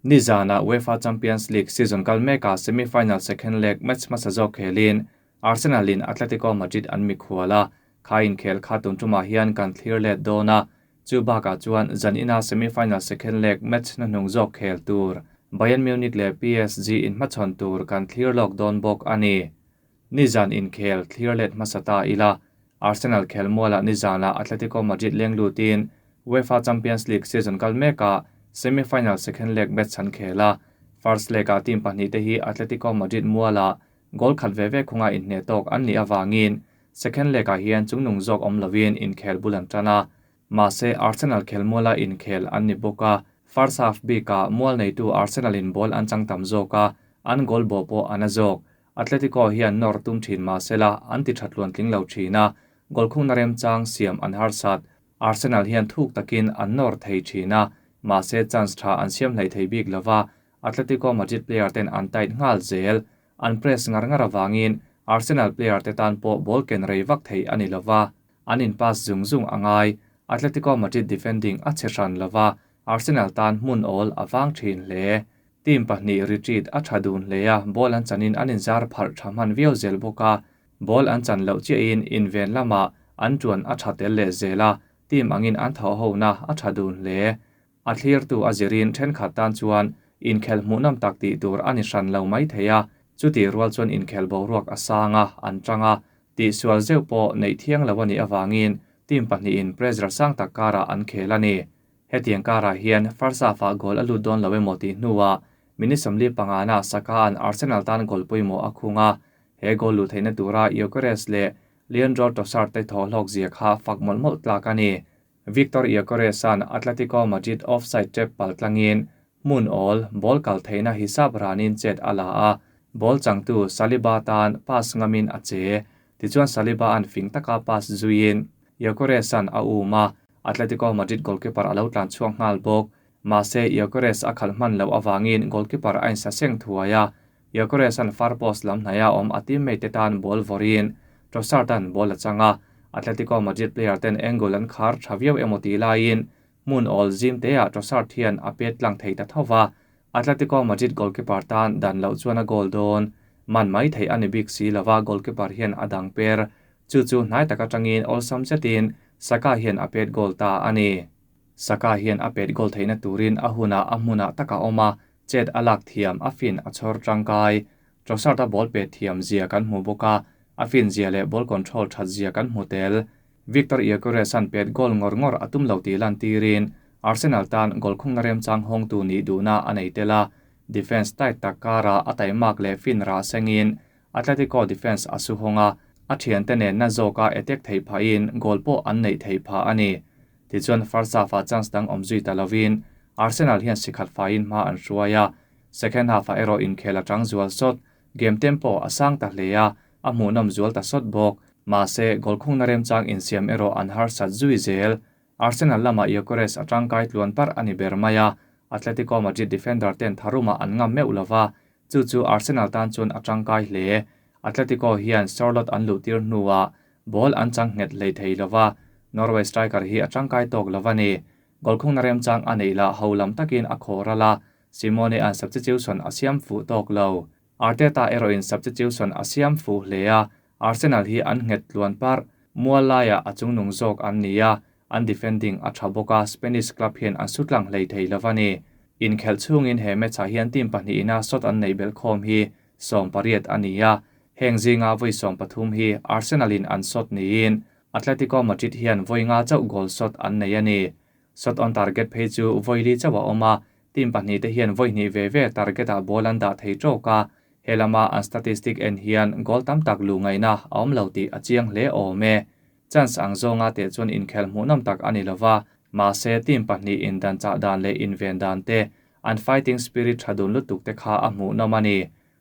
Nizana UEFA Champions League season kal meka semi-final second leg match hmasa zawk khelin Arsenal in Atletico Madrid an mikhual a, kha inkhel kha tun tumah hian kan thlir let dawn a, chu bakah chuan zanina semi-final second leg match hnuhnung zawk khel tur Bayern Munich leh PSG inhmachhawn tur kan thlir lawk dawn bawk a ni. Nizan inkhel thlir let hmasa ta ila, Arsenal khelmualah nizanah Atletico Madrid leng lutin UEFA Champions League season kal mekah semi-final second leg match an khel a, first leg-ah team pahnihte hi Atletico Madrid mualah goal khat ve ve khunga inhneh tawk an nih avangin second leg-ah hian chungnung zawk awm lovin inkhel bul an tan a. Mahse, Arsenal khelmuala inkhel an ni bawk a, first half bikah mual neitu Arsenal-in ball an chang tam zawk a, an goal bawh pawh a na zawk. Atletico hian nawr tum thin mahsela an ti tha tluan tling lo thin a, goal khungna remchang siam an harsat. Arsenal hian thuk takin an nawr thei thin a, mahse chance tha an siam hleih thei bik lova, Atletico Madrid player ten an tight nghal zel. An press ngar ngar avangin Arsenal player te tan pawh ball ken rei vak thei a ni lova, an in pass zung zung a ngai. Atletico Madrid defending a che hran lova, Arsenal tan hmun awl a vang thin hle. Team pahnih retreat a tha dun hle a, ball an chanin an inzar pharh tha hman viau zel bawk a. Ball an chan loh chiahin inven lamah an tuan a tha tel leh zel a, team angin an thawh hona a tha dun hle. A thlirtu a zirin thenkhat tan chuan inkhelh hmuhnawm tak tih tur a ni hran lo mai thei a, chutih rual chuan inkhelh boruak a sang a, an tang a, tihsual zeuh pawh neih thiang lo a nih avangin team pahnihin pressure sang tak karah an khel a ni. Hetiang karah hian first half-ah goal a lut dawn lo emaw tih hnuah minute 45na Saka-a'n Arsenal tan goal pawimawh a khung a, he goal luh theihna tura Gyökeres leh Leandro Trossard te thaw hlawk zia kha fak mawlh mawlh tlak a ni. Victor Gyökeres-a'n Atletico Madrid offside trap pal tlangin hmun awl ball kal theihna hisap ranin chet a la a, ball changtu Saliba tan pass ngamin a che. Tichuan Saliba-a'n fing taka pass zuiin Gyökeres-a'n a um a, Atletico Madrid goalkeeper a lo tlan chhuak nghal bawk. Mahse, Gyökeres a khalh hman loh avangin goalkeeper a insa seng thuai a, Gyökeres-a'n far post lam hnaia awm a teammate te tan ball vawrin Trossard-a'n ball a chang a, Atletico Madrid player ten angle an khar tha viau emaw tih laiin hmun awl zim teah Trossard hian a pet tlang thei ta tho va, Atletico Madrid goalkeeper tan dan loh chuan a goal dawn. Man mai theih a ni bik si lova goalkeeper hian a dang per. Chu chu hnai tak atangin awlsam zetin Saka hian a pet goal ta a ni. Saka hian a pet goal theihna turin a hunah a hmunah tak a awm a, chet a lak thiam, a fin a chhawr tangkai. Trossard-a ball pet thiam zia kan hmu bawk a, a fin zia leh ball control that zia kan hmu tel. Victor Gyökeres-a'n pet goal ngawr ngawr a tum lo tih lantirin Arsenal tan goal khungna remchang hawngtu nih duhna a nei tel a, defence tight tak karah a taimak leh fin rah sengin Atletico defence a su hawng a, a thiante nen na zawka attack theih phahin goal pawh an neih theih phah a ni. Tichuan first half-ah chance dang awm zui ta lovin Arsenal hian sikhat faiin hma an hruai a, second half-ah erawh inkhel a chang zual sawt, game tempo a sang ta hle a, a hmuhnawm zual ta sawt bawk. Mahse, goal khungna remchang insiam erawh an harsat zui zel. Arsenal lamah Gyökeres a tangkai tluan parh a ni ber mai a, Atletico Madrid defender ten tharumah an ngam meuh lova, chu chu Arsenal tan chuan a tangkai hle. Atletico hian Sorloth an luhtir hnuah ball an chang nghet hlei thei lova, Norway striker hi a tangkai tawk lova ni. Goal khungna remchang a neih lah ho lam takin a khawh ral a, Simeone-a'n substitution a siam fuh tawk lo. Arteta erawhin substitution a siam fuh hle a, Arsenal hi an nghet tluan parh. Mual laiah a chungnung zawk an ni a, an defending a tha bawk a, Spanish club hian an su tlang hlei thei lo a ni. Inkhelh chhungin he match-ah hian team pahnihin a shot an neih belh khawm hi 18 a ni a, heng zinga vawi 13 hi Arsenal-in an shot niin Atletico Madrid hian vawi nga chauh goal shot an nei a ni. Shot on target phei chu vawi li chauh a awm a, team pahnih te hian vawi hnih ve ve target-ah ball an dah thei tawk a, he lama an statistic en hian goal tam tak luh ngaihna a awm lo tih a chiang hle awm e. Chance ang zawnga teh chuan inkhel hmuhnawm tak a ni lova, mahse team pahnih indan chah dan leh inven dan te, an fighting spirit tha dun lutuk te kha a hmuhnawm a ni.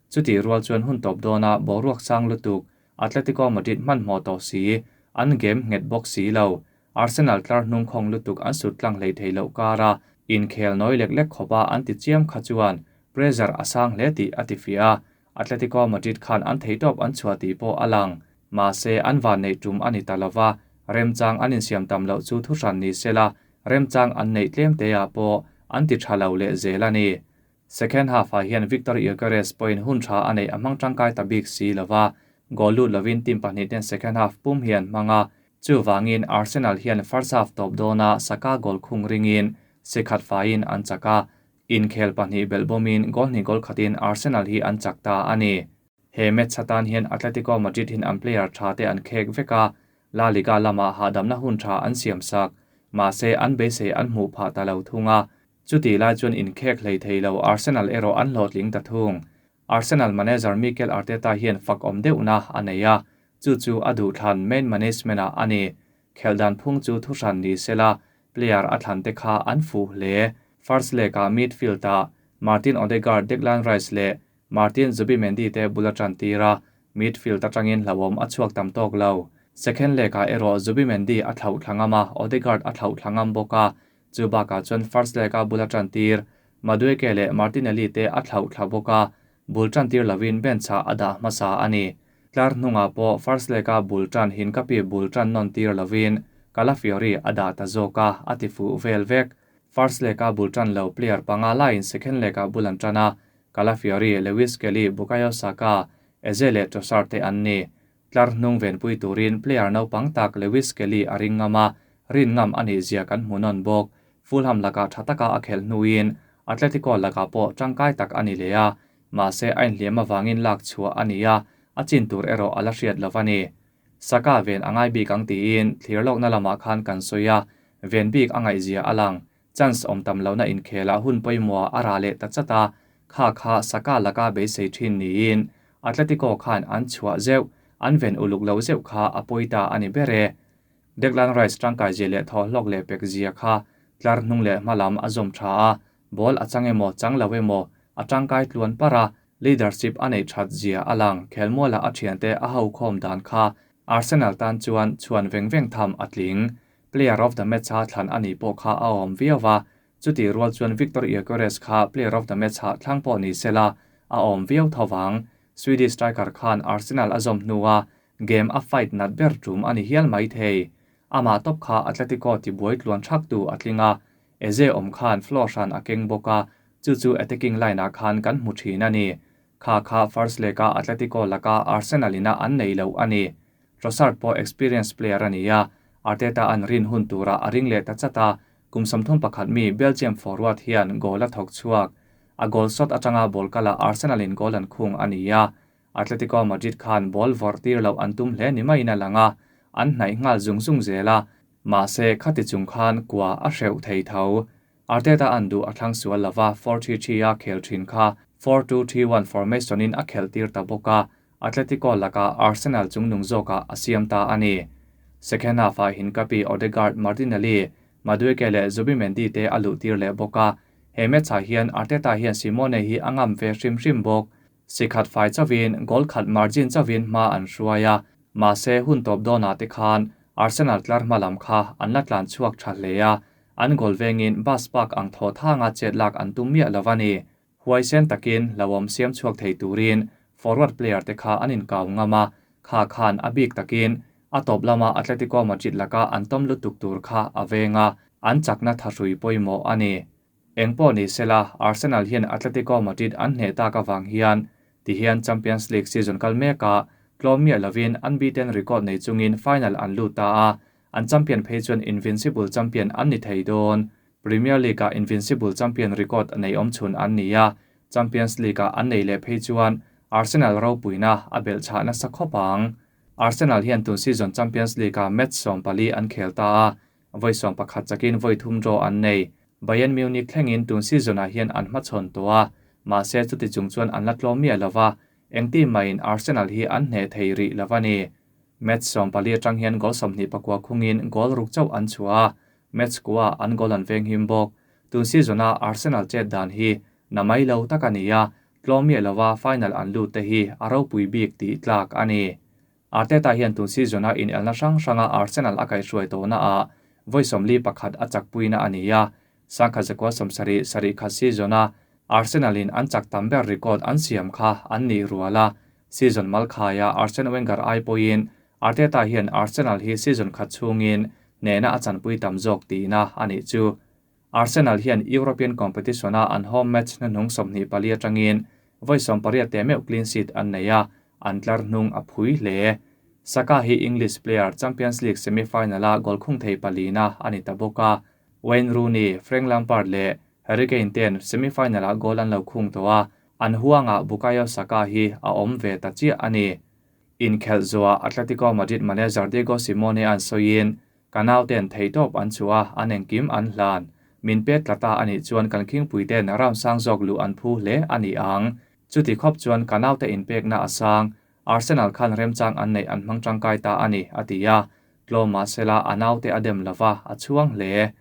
Chutih rual chuan hun tawp dawna boruak sang lutuk, Atletico Madrid hmanhmawh tawh si, an game nghet bawk si lo. Arsenal tlar hnung khawng lutuk an sut tlang hlei thei loh kara inkhel nawi lek lek khawpa an ti chiam kha chuan pressure a sang hle tih a ti fiah a, Atletico Madrid khan an theitawp an chhuah tih pawh a lang. Mahse, an van neih tum a ni ta lova, remchang an insiam tam loh chu thuhran ni sela, remchang an neih tlem teah pawh an ti tha lo leh zel a ni. Second half-ah hian Viktor Gyokeres pawhin hun tha a neih a hmang tangkai ta bik si lo va, goal lut lovin team pahnihten second half pum hi an hmang a, chuvangin Arsenal hian first half tawp dawna Saka goal khung ringin si khat faiin an chak a, inkhel pahnih belh bawmin goal hnih goal khatin Arsenal hi an chak ta a ni. He match atan hian Atletico Madrid hin an player tha te an khek vek a, La Liga lamah hahdamna hun tha an siam sak, mahse an beisei an hmuh phah ta lo thung a, chutih lai chuan inkhek hlei thei lo Arsenal erawh an hlawhtling ta thung. Arsenal manager Mikel Arteta hian fak awm deuhna a nei a, chu chu a duh thlan main management ah a ni. Khelh dan phung chu thuhran ni sela, player a thlan te kha an fuh hle. First leg ah midfield ah Martin Odegaard, Declan Rice leh Martin Zubimendi te bul a tan tir a, midfield atangin hlauhawm a chhuak tam tawk lo. Second leg ah erawh Zubimendi a thlauh thla ngam a, Odegaard a thlauh thla ngam bawk a, chu bakah chuan first leg a bul a tan tir Madueke leh Martinelli te a thlauh thla bawk a, bul tan tir lovin bench ah a dah hmasa a ni. Tlar hnungah pawh first leg a bul tan Hincapi bul tan nawn tir lovin Calafiori a dah ta zawk a, a ti fuh vel vek. First leg a bul tan lo player panga laiin second leg ah bul an tan a, Calafiori, Lewis Skelly, Bukayo Saka, Eze leh Trossard te an ni. Tlar hnung venpui turin player naupang tak Lewis Skelly a ring ngam a, rin ngam a nih zia kan hmu nawn bawk. Fulham lakah tha taka a khelh hnuin Atletico lakah pawh tangkai tak a ni leh a, mahse a inhliam avangin lak chhuah a ni a, a chin tur erawh a la hriat lo a ni. Saka ven a ngai bik ang tiin thlir lawkna lamah khan kan sawi a, ven bik a ngaihzia a lang. Chance awm tam lohna inkhelah hun pawimawh a rah leh ta chat a, kha kha Saka laka beisei thin niin Atletico khan an chhuah zeuh, an ven uluk lo zeuh kha a pawi ta a ni ber e. Declan Rice tangkai zia leh thaw hlawk leh pek zia kha tlar hnung leh hma lam a zawm tha a, ball a chang emaw chang lo emaw a tangkai tluan par a, leadership a neih that zia a lang, khelmuala a thiante a ho khawm dan kha Arsenal tan chuan chhuan veng veng tham a tling. Player of the match a thlan a nih pawh kha a awm viau va, chutih rual chuan Viktor Gyokeres kha player of the match ah thlang pawh ni sela a awm viau tho vang. Swedish striker khan Arsenal a zawm hnua game a fight nat ber tum a ni hial mai thei. Amah tawp kha Atletico tibuai tluan thak tu a tling a, Eze awm khan floor hran a keng bawk a, chu chu attacking line ah khan kan hmu thin a ni. Kha kha first leg a Atletico laka Arsenal ina an nei lo a ni. Trossard pawh experience player a ni a, Arteta an rin hun tura a ring leh ta chat a, kum 31 mi Belgium forward hian goal a thawk chhuak. A goal shot atanga ball kala Arsenal in goal an khung a ni a, Atletico Madrid khan ball vawrh tir loh an tum hle ni maiin a lang a, an hnaih nghal zung zung zel a, mahse khati chung khan kua a hreuh thei tho. Arteta an duh a thlang sual lova 4-3-3 a khel thin kha 4-2-3-1 formation in a khel tir ta bawk a, Atletico laka Arsenal chungnung zawkah a siam ta a ni. Second half ah Hincapi, Odegaard, Martinelli, Madueke leh Zubimendi te a luh tir leh bawk a, he match ah hian Arteta hian Simone hi a ngam ve hrim hrim bawk. Sikhat fai chawin goal khat margin chawin hma an hruai a, mahse hun tawp dawnah te khan Arsenal tlar hma lam kha an la tlan chhuak tha hle a, an goal vengin bus park ang thaw thanga chet lak an tum miah lo a ni. Huaisen takin hlauhawm siam chhuak thei turin forward player te kha an inkau ngam a, kha khan a bik takin a tawp lama Atletico Madrid laka an tawm lutuk tur kha a veng a, an chakna thahrui pawimawh a ni. Engpawh ni sela Arsenal hian Atletico Madrid an hneh tak avang hian tihian Champions League season kal mekah tlawm miah lovin unbeaten record nei chungin final an lut ta a, an champion phei chuan invincible champion an ni thei dawn. Premier League ah invincible champion record nei awm chhun an ni a, Champions League ah an nei leh phei chuan Arsenal ropuina a belh chhah nasa khawp ang. Arsenal hian tun season Champions League ah match 14 an khel ta a, vawi 11 chakin vawi thum draw an nei. Bayern Munich thlengin tun season ah hian an hmachhawn tawh a, mahse chuti chung chuan an la tlawm miah lova, engti maiin Arsenal hi an hneh thei rih lova ni. Match 14 atang hian goal 24 khungin goal ruk chauh an chhuah a, match kua an goal an veng him bawk. Tun season a Arsenal chet dan hi na mai lo tak a ni a, tlawm miah lova final an lut te hi a ropui bik tih tlak a ni. Arteta hian tun season a in elna hrang hranga Arsenal a kaihhruai tawhna ah vawi 41 a chakpuina a ni a, sangkhat zakua sawmsarih sarih khat season a Arsenal in an chak tam ber record an siam kha an nih rual a, season malkhaia Arsene Wenger ai pawhin Arteta hian Arsenal hi season khat chhungin hnehna a chanpui tam zawk tihna a nih chu. Arsenal hian European competition-a an home match hnuhnung 24 atangin vawi 18 teh meuh clean sheet an nei a, an tlar hnung a phui hle. Saka hi English player Champions League semi-final-a goal khung thei palina a ni ta bawk a. Wayne Rooney, Frank Lampard leh Harry Kane ten semi-final-ah goal an lo khung tawh a, an huangah Bukayo Saka hi a awm ve ta chiah a ni. Inkhelh zuah Atletico Madrid manager Diego Simeone an sawiin, Ka nauten theihtawp an chhuah a, an engkim an hlan. Min pet tla ta a nih chuan kan khingpuiten round sang zawk luh an phu hle a ni ang. Chuti khawp chuan ka naute inpekna a sang. Arsenal khan remchang an neih an hmang tangkai ta a ni, a ti a. Tlawm mahsela a naute a dem lova, a chhuang hle.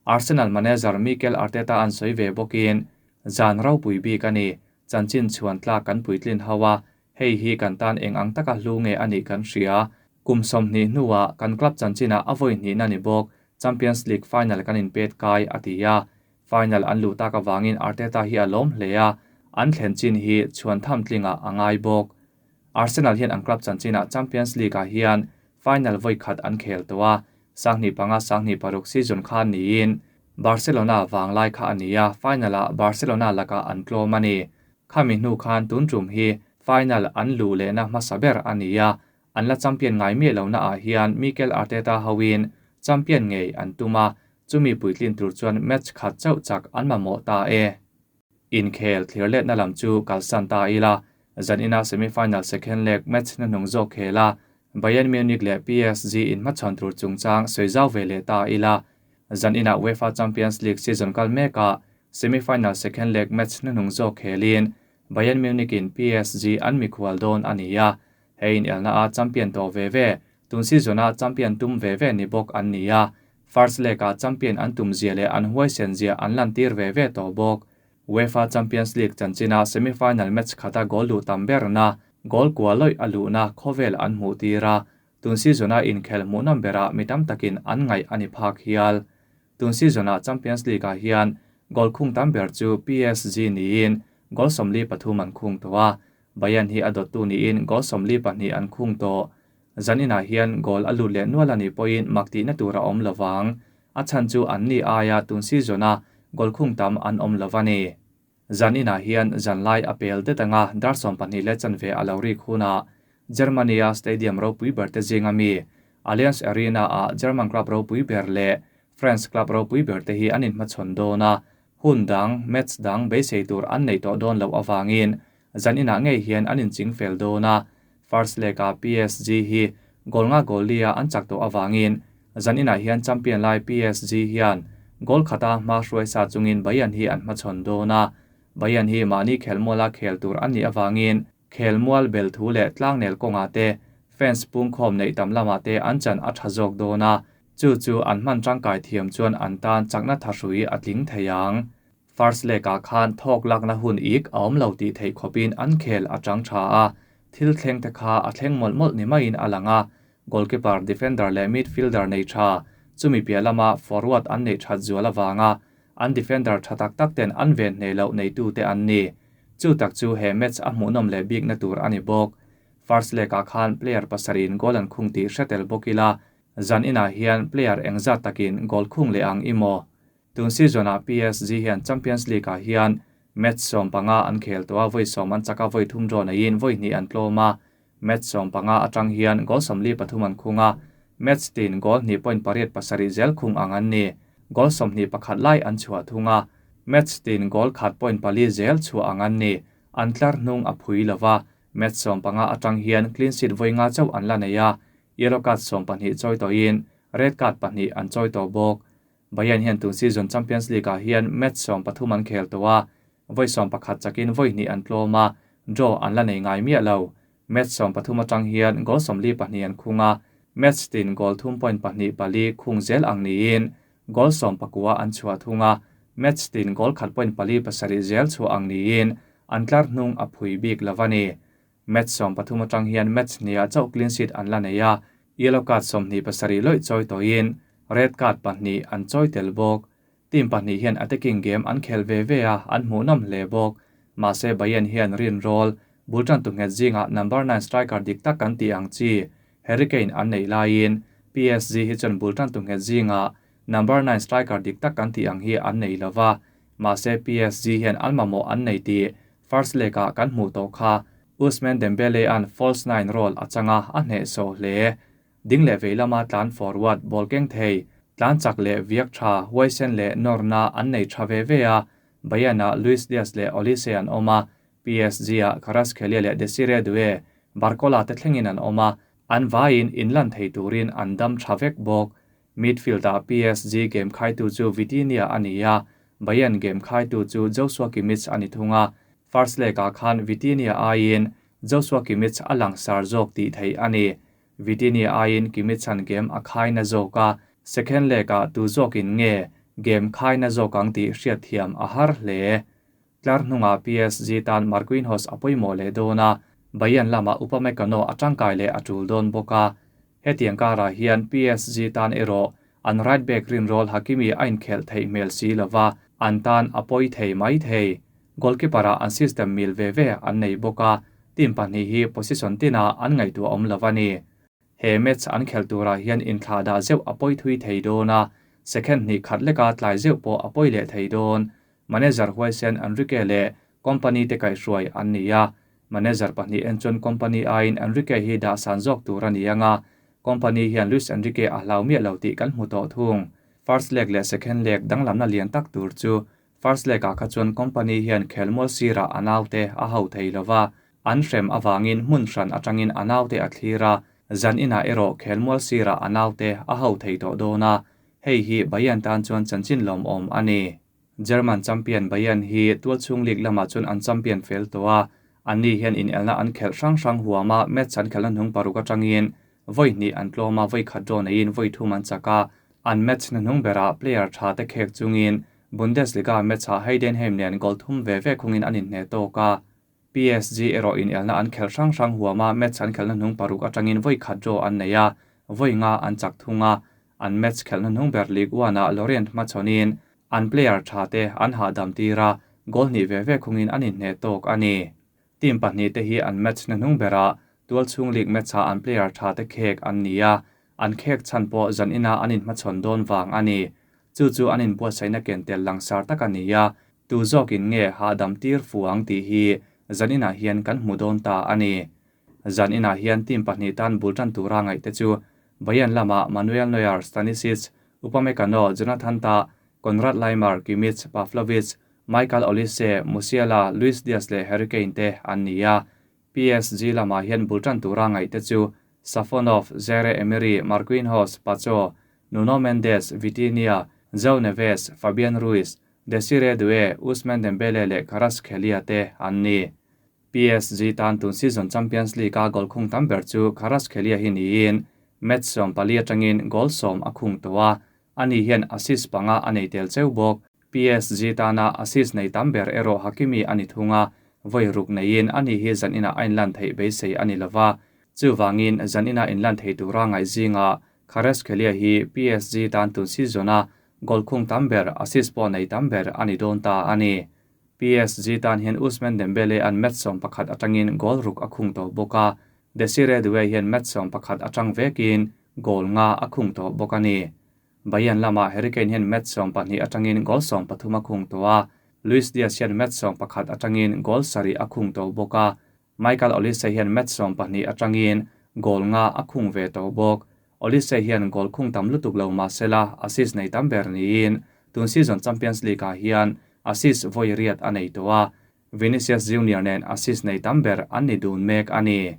Arsenal manager Mikel Arteta an sawi ve bawkin, Zan ropui bik a ni, chanchin chhuan tlak kan puitlin ho a, hei hi kan tan eng ang taka hlu nge a nih kan hria. Kum 20 hnuah kan club chanchinah a vawi hnihna ni bawk, Champions League final kan inpet kai, a ti a. Final an luh tak avangin Arteta hi a lawm hle a, an thlen chin hi chhuan tham tlingah a ngai bawk. Arsenal hian an club chanchinah Champions League-ah hian final vawi khat an khel tawh a, 2005 26 season khan niin Barcelona vanglai kha a ni a, final-ah Barcelona lakah an tlawm a ni. Khami hnu khan tun tum hi final an luh lehna hmasa ber a ni a, an la champion ngai miah lohna ah hian Mikel Arteta hoin champion ngei an tum a, chumi puitlin tur chuan match khat chauh chak an mamawh ta e. Inkhel thlir letna lam chu kalsan ta ila, zanina semi-final second leg match hnuhnung zawk khel a, Bayern Munich leh PSG inhmachhawn tur chungchang sawi zau ve leh ta ila, zanina UEFA Champions League season kal mekah semi-final second leg match hnuhnung zawk khelin Bayern Munich in PSG an mikhual dawn a ni a, hei inelna a champion tawh ve ve, tun season a champion tum ve ve ni bawk an ni a, first leg a champion an tum zia leh an huaisen zia an lantir ve ve tawh bawk. UEFA Champions League chanchina semi-final match khata goal luh tam berna, goal kua lawih a luhna khawvel an hmuh tir a, tun season a inkhel hmuh nawm berah mi tam takin an ngaih a ni phak hial. Tun season a Champions League ah hian goal khung tam ber chu PSG niin goal 43 an khung tawh a, Bayern hi a dawttu niin goal 42 an khung tawh. Zaninah hian goal a lut leh nual a nih pawhin mak tihna tur a awm lovang. A chhan chu an ni aia tun season a goal khung tam an awm lo a ni. Zaninah hian zanlai a pel det anga dar 12:15 a lo rik hunah Germany a stadium ropui ber te zinga mi Allianz Arena ah German club ropui ber leh France club ropui ber te hi an inhmachhawn dawn a, hun dang, match dang beisei tur an nei tawh dawn loh avangin zaninah ngei hian an inching fel dawn a. First leg a PSG hi goal nga goal lia an chak tawh avangin zaninah hian champion lai PSG hian goal khata hma hruai sa chungin Bayern hi an hmachhawn dawn a. Bayern hi mahni khelmuala khel tur an nih avangin khelmual bel thu leh tlangnel kawnga te fans pung khawm neih tam lamah te an chan a tha zawk dawn a, chu chu an hman tangkai thiam chuan an tan chakna thahrui a tling thei ang. First leg ah khan thawk lakna hun ik a awm lo tih theih khawpin an khel a tang tha a, thil thleng te kha a thleng mawlh mawlh ni maiin a lang a, goalkeeper, defender leh midfielder nei tha, chumi piah lama forward an neih that zual awanga an defender tha tak tak ten an ven hneh loh neitu te an ni. Chu tak chu he match a hmuhnawm leh bikna tur a ni bawk. First leg ah khan player pasarin goal an khung tih hretel bawk ila, zaninah hian player engzat takin goal khung leh ang emaw. Tun season ah PSG hian Champions League ah hian match 15 an khel tawh a, vawi 10 an chak a, vawi 3 draw neiin vawi 2 an tlawm a. Match 15 atang hian goal 43 an khung a, match tin goal 2.87 zel khung ang an ni. Goal 21 lai an chhuah thung a, match tin goal 1.4 zel chhuah ang an ni. An tlar hnung a phui lova, match 15 atang hian clean sheet vawi nga chauh an la nei a, yellow card 12 chawi tawhin red card 2 an chawi tawh bawk. Bayern hian tun season Champions League ah hian match 13 an khel tawh a, vawi 11 chakin vawi 2 an tlawm a, draw an la nei ngai miah lo. Match 13 atang hian goal 42 an khung a, match tin goal 3.24 khung zel ang niin goal 19 an chhuah thung a, match tin goal 1.47 zel chhuah ang niin an tlar hnung a phui bik lova ni. Match 13 atang hian match nia chauh clean sheet an la nei a, yellow card 27 lawih chawi tawhin red card 2 an chawi tel bawk. Team pahnih hian attacking game an khel ve ve a, an hmuhnawm hle bawk. Mahse Bayern hian rin roll bultan tu nghet zinga number 9 striker dik tak kan ti ang chi Harry Kane an nei laiin PSG hi chuan bultan tu nghet zinga Number 9 striker dik tak kan tih ang hi an nei lova, mahse PSG hian an mamawh an nei tih first leg-ah kan hmuh tawh kha. Ousmane Dembele-a'n false nine role a chang a, a hnehsawh hle. Ding leh vei lama tlan forward ball keng thei, tlan chak leh viak tha, huaisen leh nawrna an nei tha ve ve a. Bayern-ah Luis Diaz leh Olise an awm a, PSG-ah Kvaratskhelia leh Desire Doue, Barcola te thlengin an awm a, an vaiin inlan thei turin an dam tha vek bawk. Midfield-ah PSG game khaitu chu Vitinha a ni a, Bayern game khaitu chu Joshua Kimmich a ni thung a, first leg-ah khan Vitinha aiin Joshua Kimmich a langsar zawk tih theih a ni. Vitinha aiin Kimmich-a'n game a khaina zawk a, second leg-ah tu zawkin nge game khaina zawk ang tih hriatthiam a har hle. Tlar hnungah PSG tan Marquinhos a pawimawh leh dawn a, Bayern lamah Upamecano a tangkai leh a tul dawn bawk a. Hetiang karah hian PSG tan erawh an right back rinrawl Hakimi a inkhelh theih hmel si lova, an tan a pawi thei mai thei. Goalkeeper-ah an system mil ve ve an nei bawk a, team pahnih hi position tinah an ngaihtuah awm lo a ni. He match an khelh turah hian inthlah dah zeuh a pawi thui thei dawn a, second hnih khat leka tlai zeuh pawh a pawi leh thei dawn. Manager huaisen Enrique leh Kompany te kaihhruai an ni a, manager pahnih en chuan Kompany aiin Enrique hi dah san zawk tur a ni ang a, Kompany hian Luis Enrique a hlau miah lo tih kan hmu tawh thung. First leg leh second leg danglamna lian tak tur chu first leg ah kha chuan Kompany hian khelmual sirah a naute a hau thei lo va, an hrem avangin hmun hran atangin a naute a thlir a, zan inah erawh khelmual sirah a naute a hau thei tawh dawn a, hei hi Bayern tan chuan chanchin lawmawm a ni. German champion Bayern hi tualchhung league lamah chuan an champion fel tawh a, anni hian inelna an khelh hrang hrang huam a, match an khelhna hnung paruk atangin vawi hnih an tlawm a, vawi khat draw neiin vawi thum an chak a, an match na hnung berah player tha te khek chungin Bundesliga match-ah Heidenheim nen goal thum ve ve khungin an inhneh tawk a. PSG erawh inelna an khelh hrang hrang huam a, match an khelhna hnung paruk atangin vawi khat draw an nei a, vawi nga an chak thung a, an match khelhna hnung ber Ligue 1-ah Lorient hmachhawnin an player tha te an hahdam tir a, goal hnih ve ve khungin an inhneh tawk a ni. Team pahnih te hi an match na hnung berah tualchhung league match-ah an player tha te khek an ni a, an khek chhan pawh zanina an inhmachhawn dawn vang a ni. Chu chu an inbuatsaihna ken tel langsar tak a ni a, tu zawkin nge hahdam tir fu ang tih hi zaninah hian kan hmu dawn ta a ni. Zaninah hian team pahnih tan bul tan tura ngaih te chu Bayern lamah Manuel Neuer, Stanisic, Upamecano, Jonathan Tah, Konrad Laimer, Kimmich, Pavlovic, Michael Olise, Musiala, Luis Diaz leh Harry Kane te an ni a. PSG lamah hian bul tan tura ngaih te chu Safonov, Zaire Emery, Marquinhos, Pacho, Nuno Mendes, Vitinha, João Neves, Fabian Ruiz, Desire Doue, Ousmane Dembele leh Kvaratskhelia te an ni. PSG tan tun season Champions League-a goal khung tam ber chu Kvaratskhelia hi niin match 14 atangin goal 10 a khung tawh a, ani hian assist panga a nei tel cheu bawk. PSG tana assist nei tam ber erawh Hakimi a ni thung a, vawi ruk neiin ani hi zanina a inlan theih beisei a ni lova. Chuwangin zanina inlan thei tura ngaih zinga Kvaratskhelia hi PSG tan tun season-a goal khung tam ber, assist pawh nei tam ber a ni dawn ta a ni. PSG tan hian Ousmane Dembele an match 11 atangin goal ruk a khung tawh bawk a, Desire Doue hian match 11 atang vekin goal nga a khung tawh bawk a ni. Bayern lamah Harry Kane hian match 20 atangin goal 13 a khung tawh a, Luis Diaz hian match 11 atangin goal 7 a khung tawh bawk a, Michael Olise hian match 20 atangin goal nga a khung ve tawh bawk. Olise hian goal khung tam lutuk lo mahsela assist nei tam ber niin tun season Champions League-ah hian assist vawi riat a nei tawh a, Vinicius Junior nen assist nei tam ber an ni dun mek a ni.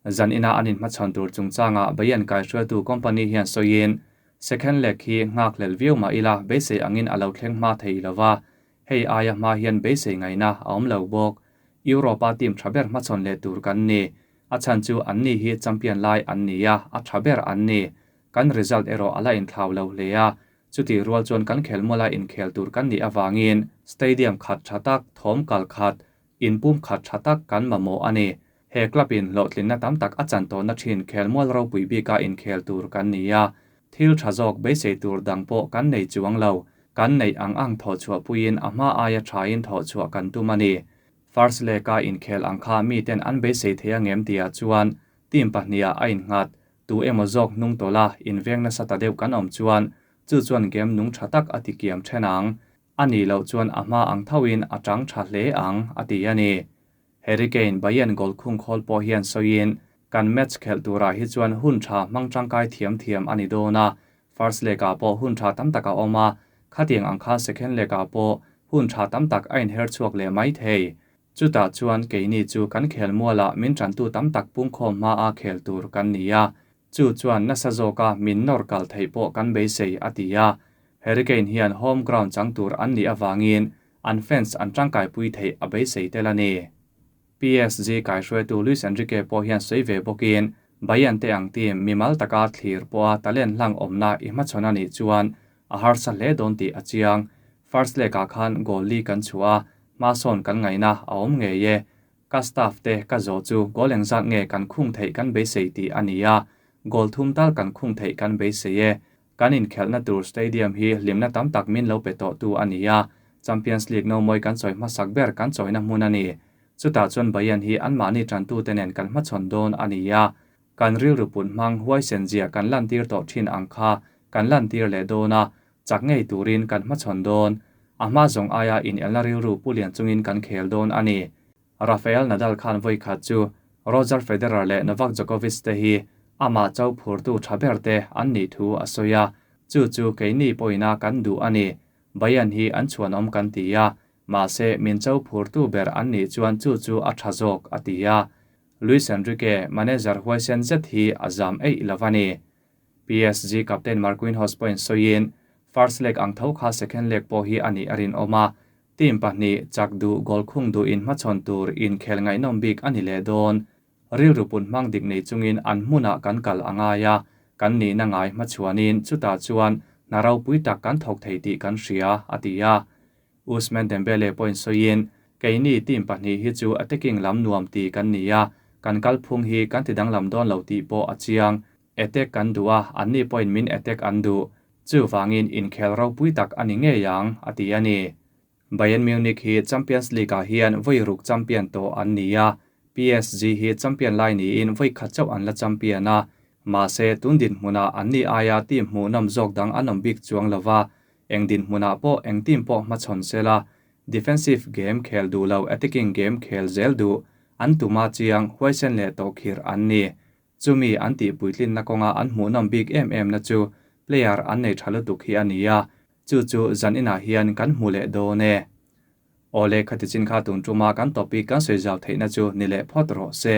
Zanina an inhmachhawn tur chungchanga Bayern kaihruaitu Kompany hian sawiin second leg hi nghak hlel viau mah ila beisei angin a lo thleng hma thei lova, hei aia hma hian beisei ngaihna a awm lo bawk. Europa team tha ber hmachhawn leh tur kan ni. A chhan chu an ni hi champion lai an ni a, a tha ber an ni. Kan result erawh a la inthlau lo hle a, chuti rual chuan kan khelmuala inkhel tur kan nih awangin stadium khat tha tak, thawm kal khat, inpum khat tha tak kan mamawh a ni. He club in hlawhtlinna tam tak a chan tawhna thin khelmual ropui bika inkhel tur kan ni a, thil tha zawk beisei tur dang pawh kan nei chuang lo, kan nei ang ang thaw chhuah puiin a hma aia thain thaw chhuah kan tum a ni. First leg-a inkhel ang kha miten an beisei thei angem tia chuan team pahniha a innghat, tu emaw zawk hnung tawla inveng nasa ta deuh kan awm chuan chu chuan game nung tha tak a tikiam then ang. A nih loh chuan a hma ang thoin a tang tha hle ang, a ti a ni. Harry Kane, Bayern goal khung khawl pawh hian sawiin, Kan match khelh turah hi chuan hun tha hmang tangkai thiam thiam a ni dawn a, first leg-ah pawh hun tha tam tak a awm a, khatiang ang khan second leg-ah pawh hun tha tam tak a inher chhuak leh mai thei. Chutah chuan keini chu kan khel mualah min tantu tam tak pungkhawm hmaa khel tur kan ni a, chu chuan nasa zawka min nawr kal theih pawh kan beisei, a ti a. Harry Kane hian home ground chang tur an nih avangin an fans an tangkaipui theih a beisei tel a ni. PSG kaihruaitu Luis Enrique pawh hian sawi ve bawkin, Bayern te ang team mimal taka thlir pawha talent hlang awmna i hmachhawn a nih chuan a harsa hle dawn tih a chiang. First leg-ah khan goal li kan chhuah a, hmasawn kan ngaihna a awm ngei e. Ka staff te ka zawh chu goal engzat nge kan khung theih kan beisei tih a ni a, goal thum tal kan khung theih kan beisei e. Kan inkhelhna tur stadium hi hlimna tam tak min lo pe tawhtu a ni a, Champions League nomawi kan chawi hmasak ber kan chawina hmun a ni. Chutah chuan Bayern hi anmahni tantute nen kan hmachhawn dawn a ni a, kan rilru put hmang huaisen zia kan lantir tawh thin ang kha kan lantir leh dawn a, chak ngei turin kan hmachhawn dawn. A hma zawng aia inelna rilru pu lian chungin kan khel dawn a ni. Rafael Nadal khan vawi khat chu Roger Federer leh Novak Djokovic te hi amah cho phurtu tha ber te an nih thu a sawi a, chu chu keini pawhina kan duh a ni. Bayern hi an chhuanawm kan ti a, mahse min cho phurtu ber an nih chuan chu chu a tha zawk, a ti a. Luis Enrique, manager huaisen zet hi a zam eih lo a ni. PSG captain Marquinhos pawhin sawiin, First leg ang tho kha second leg pawh hi a nih a rinawm a, team pahnih chak duh goal khung duh in hmachhawn tur inkhel ngaihnawm bik a ni leh dawn. Rilru put hmang dik nei chungin an hmunah kan kal a ngai a, kan nihna ngai hmachhuanin chutah chuan hna ropui tak kan thawk thei tih kan hria, a ti a. Ousmane Dembele pawhin sawiin, Keini team pahnih hi chu attacking lam nuam ti kan ni a, kan kalphung hi kan ti danglam dawn lo tih pawh a chiang. Attack kan duh a, anni pawhin min attack an duh. Chuvangin inkhel ropui tak a ni ngei ang, a ti a ni. Bayern Munich hi Champions League-ah hian vawi ruk champion tawh an ni a, PSG hi champion lai niin vawi khat chauh an la champion a. Mahse, tun dinhmunah anni aia team hmuhnawm zawk dang an awm bik chuang lo va, eng dinhmunah pawh eng team pawh hmachhawn sela, defensive game khel duh lo attacking game khel zel duh an tuma chiang huaisen leh tawhkhirh an ni. Chumi an tih puitlinna kawnga an hmuhnawm bik em em na chu player an nei tha lutuk hi a ni a, chu chu zan inah hian kan hmu leh dawn e. Awle khati chin kha tun tuma kan topic kan sawi zau theihna chu ni leh phawt rawh se.